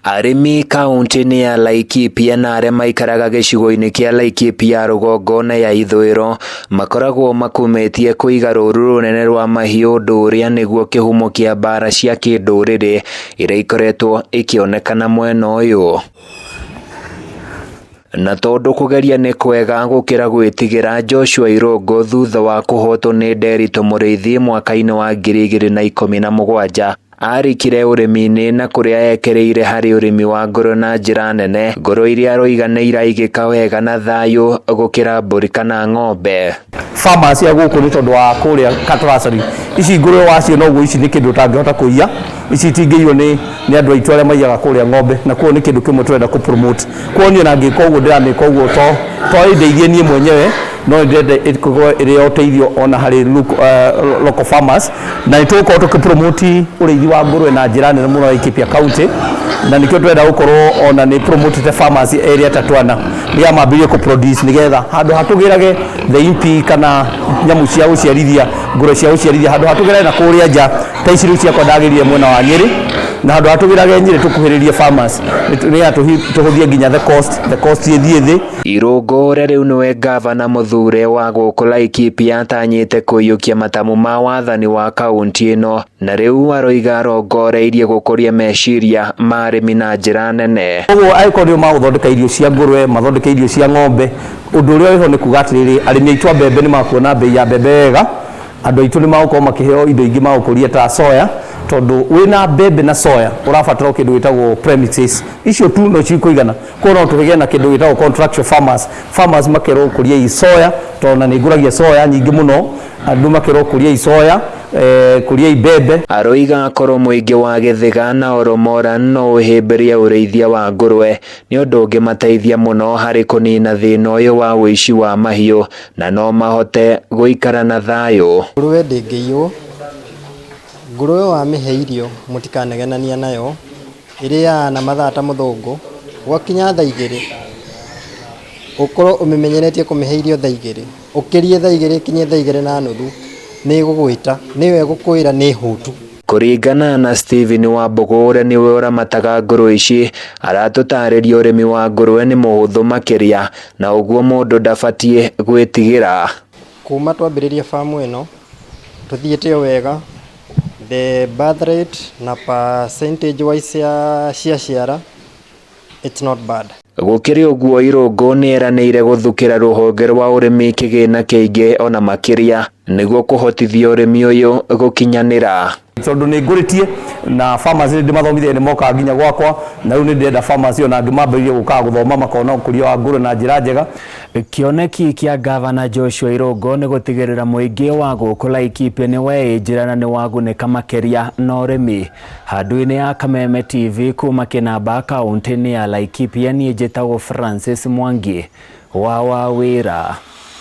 Arĩmi kaunti-inĩ ya Laikipia na arĩa maikaraga gĩcigo-inĩ kĩa Laikipia rũgongo na ya ithũĩro makoragwo makumĩtie kũiga rũũru rũnene rwa mahiũ, ũndũ ũrĩa nĩguo kĩhumo kĩa mbara cia kĩndũrĩrĩ iria ikoretwo ikĩonekana mwena ũyũ. Na tondũ kũgeria nĩ kwega gũkĩra gwĩtigĩra, Joshua Irũngũ thutha wa kũhotwo nĩ Nderitu Mũrĩithi mwaka-inĩ wa 2017 arikire ũrĩmi-inĩ na kũrĩa ekereire harĩ ũrĩmi wa ngũrwe na njĩra nene, ngũrwe iria aroiga nĩ iraigĩka wega na thayũ gũkĩra mbũri kana ng'ombe. Farmers ya gũkũ nĩ tondũ wa kũrĩa cattle ici, ngũrwe wacio noguo, ici nĩ kĩndũ ũtangĩhota kũiya, ici itingĩiywo nĩ andũ aitũ arĩa maiyaga kũrĩa ng'ombe, na koguo nĩ kĩndũ kĩmwe tũrenda kũ promote. Koguo niĩ ona ngĩka ũguo ndĩramĩka ũguo to ĩndeithie niĩ mwenyewe, no ndĩrenda ĩkorwo ĩrĩ ya ũteithio ona harĩ local farmers, na nĩ tũgũkorwo tũkĩ promote ũrĩithi wa ngũrwe na njĩra nene mũno Laikipia County, na nĩkĩo tũrenda gũkorwo ona nĩ promotete farmers erĩ atatũ ana nĩgetha mambĩrĩrie kũ produce, nĩgetha handũ hatũgĩrage the impi kana nyamũ cia gũciarithia, ngũrwe cia gũciarithia, handũ hatũgĩrage na kũrĩa nja ta ici rĩu ciakwa ndagĩrire mwena wa Nyĩrĩ, na handũ hatũgĩrage Nyĩrĩ tũkuhĩrĩrie farmers nĩgetha tũhũthie nginya the cost ĩthiĩ thĩ. Irũngũ, ũrĩa rĩu nĩwe ngavana mũthure wa gũkũ Laikipia, atanyĩte kũiyũkia matamu ma wathani wa kaunti ĩno, na rĩu aroiga arongoreirie gũkũria meciria ma arĩmi na njĩra nene. Koguo angĩkorwo nĩo magũthondeka irio cia ngũrwe, mathondeke irio cia ng'ombe, ũndũ ũrĩa wĩho nĩ kuga atĩrĩrĩ, arĩmi aitũ a mbembe nĩ makuona mbei ya mbembe wega, andũ aitũ nĩ magũkorwo makĩheo indo ingĩ magũkũria ta soya, tondũ wĩna mbembe na soya ũrabatara o kĩndũ gĩtagwo premixes, icio tu no cikũigana. Koguo no tũgĩe na kĩndũ gĩtagwo contractual farmers, farmers makerwo kũria soya, tondũ na nĩ ngũragia soya nyingĩ mũno, andũ makerwo kũria soya, kũria mbembe. Aroiga korwo mũingĩ wa Gĩthĩga na Oromora no ũhĩmbĩrie ũrĩithia wa ngũrwe, nĩ ũndũ ũngĩmateithia mũno harĩ kũnina thĩna ũyũ wa ũici wa mahiũ, na no mahote gũikara na thayũ. Ngũrũwe ndĩngĩiywo, ngũrũwe wamĩhe irio mũtikanegenania nayo, ĩrĩaga na mathaa ta mũthũngũ, gwakinya thaa 2 ũkorwo ũmĩmenyeretie kũmĩhe irio thaa 2, ũkĩrie thaa 2 ĩkinye thaa 2:30 nĩ ĩgũgwĩta, nĩyo ĩgũkwĩra nĩ hũtu. Kũringana na Stephen Wambũgũ, ũrĩa nĩwe ũramataga ngũrwe ici, aratũtarĩria ũrĩmi wa ngũrwe nĩ mũhũthũ makĩria na ũguo mũndũ ndabatiĩ gwĩtigĩra. Kuma twambĩrĩria famu ĩno tũthiĩte o wega, the birth rate na percentage wise ya cia ciara, it's not bad. Gũkĩrĩ ũguo, Irũngũ nĩ eranĩire gũthukĩra rũhonge rwa ũrĩmi kĩgĩna kĩingĩ ona makĩria nĩguo kũhotithia ũrĩmi ũyũ gũkinyanĩra. Tondũ nĩ ngũrĩtie na farmers nĩ ndĩmathomithia, nĩ mokaga nginya gwakwa, na rĩu nĩ ndĩrenda farmers ona angĩ mambĩrĩrie gũkaga gũthoma, makona ũkũria wa ngũrwe na njĩra njega. Kĩoneki kĩa ngavana Joshua Irũngũ nĩ gũtigĩrĩra mũingĩ wa gũkũ Laikipia nĩ weĩnjĩra na nĩ wagunĩka makĩria na ũrĩmi. Handũ-inĩ ya Kameme TV kuma Kĩnamba, kaunti-inĩ ya Laikipia, niĩ njĩtagwo Francis Mwangi wa Wawĩra.